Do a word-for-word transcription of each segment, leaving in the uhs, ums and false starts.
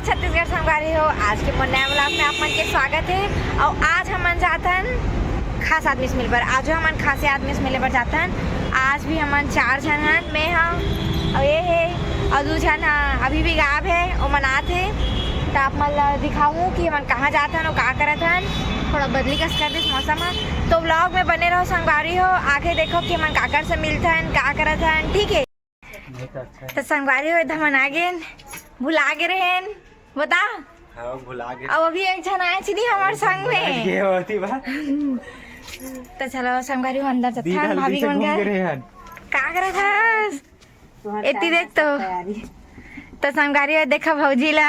छत्तीसगढ़ संगवारी हो, आज के मोर नया vlog में आप मन के स्वागत हे। अउ आज हमन जाथन खास आदमी से मिले बर। आजो हमन खासे आदमी से मिले बर जाथन। आज भी हमन चार झन हन, मैं हंव, अउ ये हे, अउ दू झन ह अभी भी गायब हे, ओमन आत हे। त आप मन ल दिखाहूं कि हमन कहाँ जाथन अउ का करत हन। थोड़ा बदली कस कर दिस मौसम ह, तो vlog में बने रहो संगवारी हो, आगे देखो कि हमन काकर से मिलथन, का करत हन, ठीक हे। त संगवारी हो, एदे हमन आ गेन, भुला गे रहेन, बता। हाँ, भुला गे। अब अभी एक झन आए चिनी हमर संग में। ये होती बा। त चलो संगवारी हो, अंदर जथन, भाभी मन घर। का करत हस? एती देख तो। त संगवारी हो, देखा भौजी ला।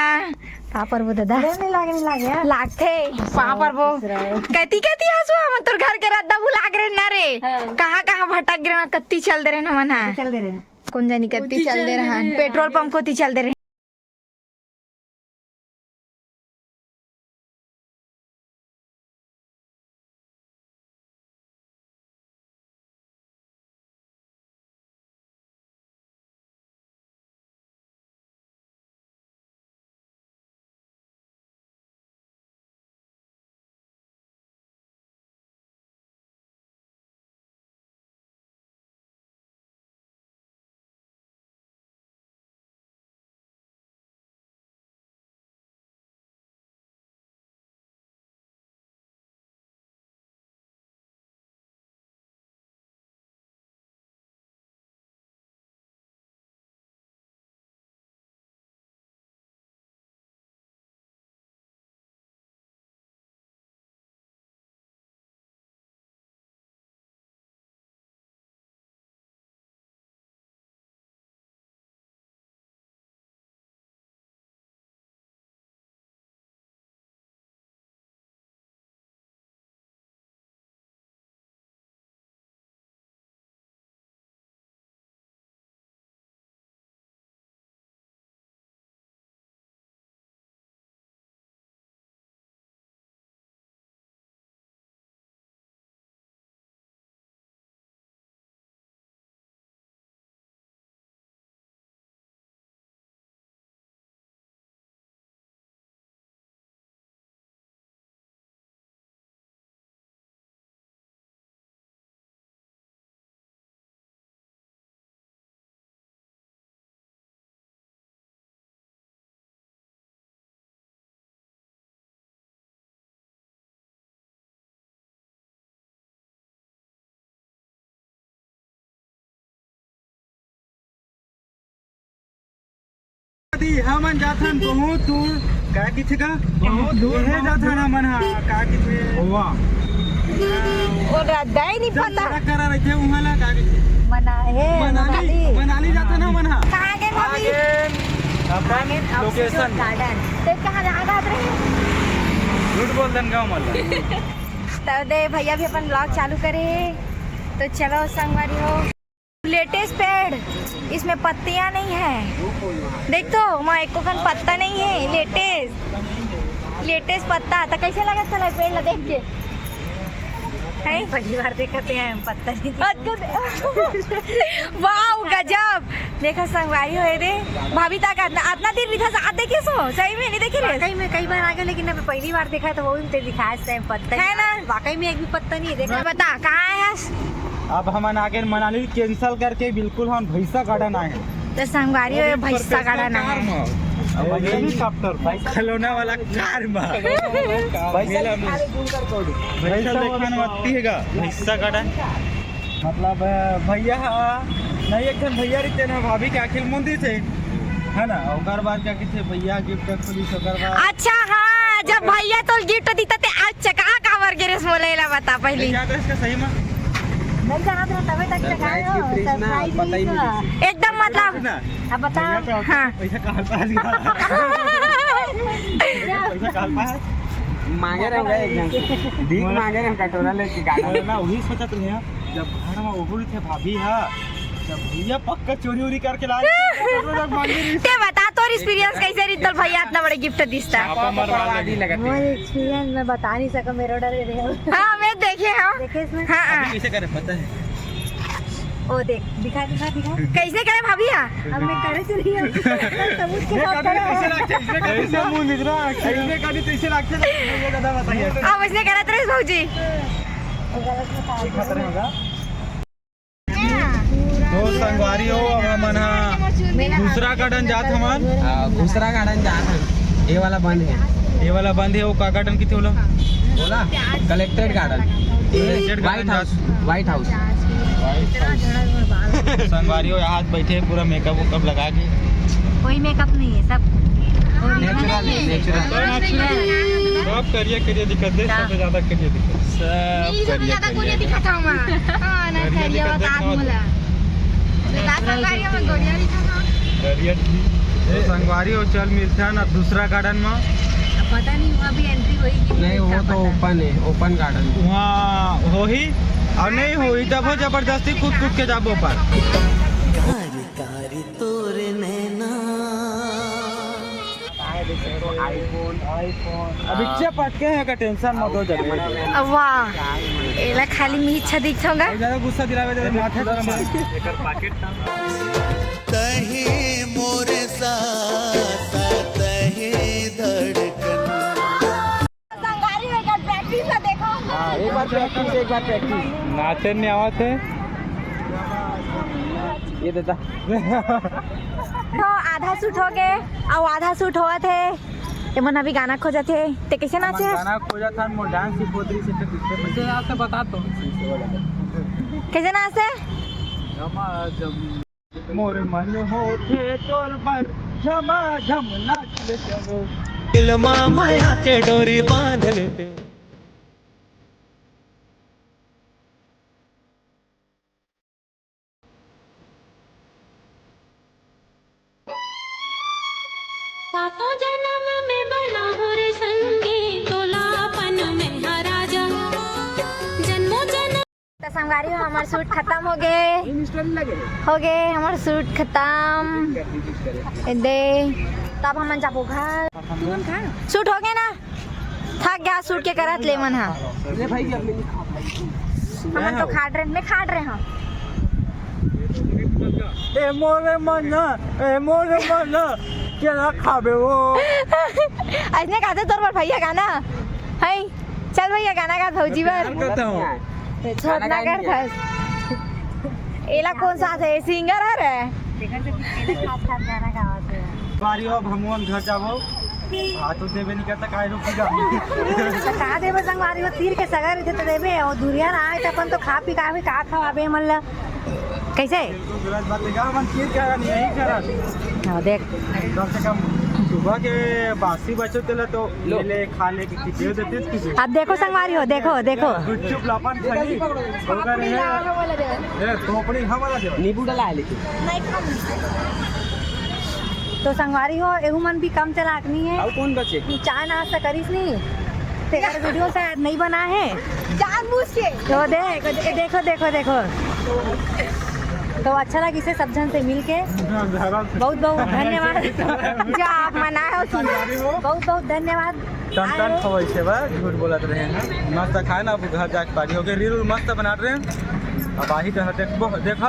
पाँव परबो दादा। नहीं लागे, नहीं लागे यार। लागथे, पाँव परबो। कति कति हसू हमन तोर घर के रद्दा भुला गे रहेन ना रे। हाँ। कहाँ कहाँ भटक गे रहेन, कत्ती चल दे रहेन हमन हा। चल दे रहेन। कोन जानी कत्ती चल दे रहेन, पेट्रोल पंप कोती चल दे रहेन। दी, हमन जाथन बहुत दूर। का किथे का? बहुत दूर, हे बहुत जाथन दूर। हमन हा, का किथे? गोवा। ओ दादा ही नहीं जब पता। करा रहिथे उहाँ ला, का किथे? मना-, हे, मनाली, मनाली। मनाली जाथन हमन हा। कहाँ गे भाभी? आगे अपन आगे location। Oxygen garden। ते कहाँ जाना था रे? झूठ बोल दन गाँव वाला। तब दे भैया भी अपन vlog चालू करे हे। तो चलो संगवारी हो। Lettuce पेड़, इसमें पत्तियां नहीं है। देख तो, वहाँ एको कन पत्ता नहीं है। Lettuce, lettuce पत्ता, त कैसे लगत चला पेड़ ला देख के? हैं? पहली बार देखत हे हम, पत्ता नहीं दिखा। अच्छा, दे-, वाओ, गजब। देखा संगवारी हो रे, भाभी तक अतना, अतना दिन रिथा साथ देखे सो, सही में नहीं देखे रे। वाकई में कई बार आ गए, लेकिन अब पहली बार देखा तो वो भी ते दिखाए से पत्ता है ना? वाकई में एक भी पत्ता नहीं है। देखा, बता, कहाँ आए हस? अब हमन आगे मनाली cancel करके बिल्कुल हम भैंसा garden आए हैं। तो संगवारी हो, भैंसा garden आए हैं। अब helicopter, खिलौना वाला कार में। भैंसा मेला में। भैंसा देखा न मत्ती है गा, भैंसा garden। मतलब, भैया हा, नहीं, एक ठन भैया रहिथे ना, भाभी के आँखी ल मूंद दिथे, है ना? ओकर बाद का किथे भैया gift खोलिस, ओकर बाद अच्छा, हाँ, जब भैया तोल gift दीता ते अच्छा, कहाँ काबर गे रेस मोला एला बता पहली। क्या था इसका सही में? नहीं जानत रहा, तबे तक surprise gift रहिस ना, surprise पता ही नहीं रहिस। एकदम मतलब ना। अब बताओ। भैया तो हाँ। पैसा कहाँ से आ गया? पैसा कहाँ से? मांगे रहे होंगे एक जन से। भीख मांगे रहे, कटोरा लेके गाना। मैं ना वही सोचत रहे हैं, जब घर में ओहू रहिथे भाभी हा, जब भैया पक्का चोरी उरी करके ला रहे, कटोरा जब मांगे रही। ते बता, तोर experience कैसे रही, तोर भैया इतना बड़ा gift दिसता? छापा मरवा दी लगत है। मोर experience मैं बता नहीं सका, मेरा डर है। हाँ, मैं देखे हाँ। देखे इसमें? हाँ, हाँ। अभी कैसे करे पता है? ओ देख, दिखा, दिखा, दिखा। कैसे करे भाभी हा? अब मैं करे चली हूँ। सबूत के साथ करे। कैसे मुंह दिख रहा है? कैसे करे, कैसे लगते हैं? ये दादा बताइए। अब इसने करा तेरे भौजी। तो संगवारी हो, अब हमन हा दूसरा garden जात हमन। हाँ, दूसरा garden जात हन। ये वाला बंद है। ये वाला बंद है, वो का garden किथे होला? बोला, collectorate garden। Collectorate garden white house, जात। White house। संगवारी हो, यहाँ बैठे पूरा makeup वेकअप लगा के। कोई makeup नहीं है, सब natural है, natural। Natural। सब करिया करिया दिखत दे, सबसे ज्यादा करिया दिखत। सब करिया करिया दिखत। हाँ, ना करिया करिया दिखत। करिया। तो संगवारी हो, चल मिलथन अब दूसरा garden में। अब पता नहीं वहाँ भी entry होई कि नहीं, वो तो open है, open garden। वहाँ होही, और नहीं होही तब हो जबरदस्ती कूद कूद के जाबो पर। कारी कारी तोरे नैना। अब इच्छा पटके है का tension मत हो जाबे। अब वाह, एला खाली मी इच्छा दिखत होगा। ज्यादा गुस्सा दिलावे, ज्यादा माथे गरम है। तही मोरे साथ, तही धड़कन। संगवारी हो, एक बार practice ला देखो। हाँ, एक बार practice, एक बार practice। नाचे नहीं आवत है। ये देता। तो आधा shoot हो गए, अब आधा shoot होवत है। ये मन अभी गाना खोजत है। ते कैसे नाचे? गाना खोजत हन, मोर dance की पोतरी से तो पीछे पीछे। यहाँ से बता तो। कैसे नाचे? मोर मन होथे तोर बर झमाझम नाच ले चलो। दिल मा माया के डोरी बांध लेते। सातों जन्म में बना हो रे संगी, तोला अपन में हा राजा। जन्मों जन्म त संगवारी हो, हमर shoot खतम हो गे। हो गे हमर shoot खतम। ए दे, तब हमन जाबो घर। Shoot हो गे ना, थक गया shoot के करत ले मन हा। हमन तो खाट रहे, मैं खाट रहे हूँ। ए मोरे मन, ए मोरे मन, केला खाबे वो। ऐसने कहते तोर बर भैया गाना है। चल भैया, गाना गा भौजी बर। प्यार करता हूँ। छोट ना कर थस। एला कौन सा है? Singer हरे। संगवारी हो, अब हमन घर जाबो। हाथ तो देबे नहीं करता, काहे रुक जा। तो का देबे संगवारी हो, तीर के सगा रहिथे तो देबे, और दुरिहा ना आए तो अपन तो खा पी का भी का खवाबे मन ला। कैसे? गलत बात है, का मन तीर क्या नहीं, यही करा। हाँ, देख। कम से कम सुबह के बासी बचो तेला तो ले ले, खा ले के किसी दे दे किसी। अब देखो संगवारी हो, देखो, देखो। गुपचुप लापन खाली, ओकर है, ए, खोपड़ी हमारा दे। नींबू डाला है लेकिन। तो संगवारी हो, एहू मन भी कम चलाक नहीं है। अब कौन बचे? चाय नाश्ता करिस नहीं, तेरा video शायद नहीं बना है। जानबूझ के। तो देख, दे-, देखो, देखो, देखो। तो अच्छा लगिस सब झन से मिलके। बहुत, बहुत धन्यवाद। जो आप मन आए हो, बहुत, बहुत धन्यवाद। टन टन खवाई से बा, झूठ बोलत रहे हैं। मस्त खाए ना, अब घर जाके पार्टी हो गए। Reel उल मस्त बनात रहे हैं। अब आही तो देखबो, देखा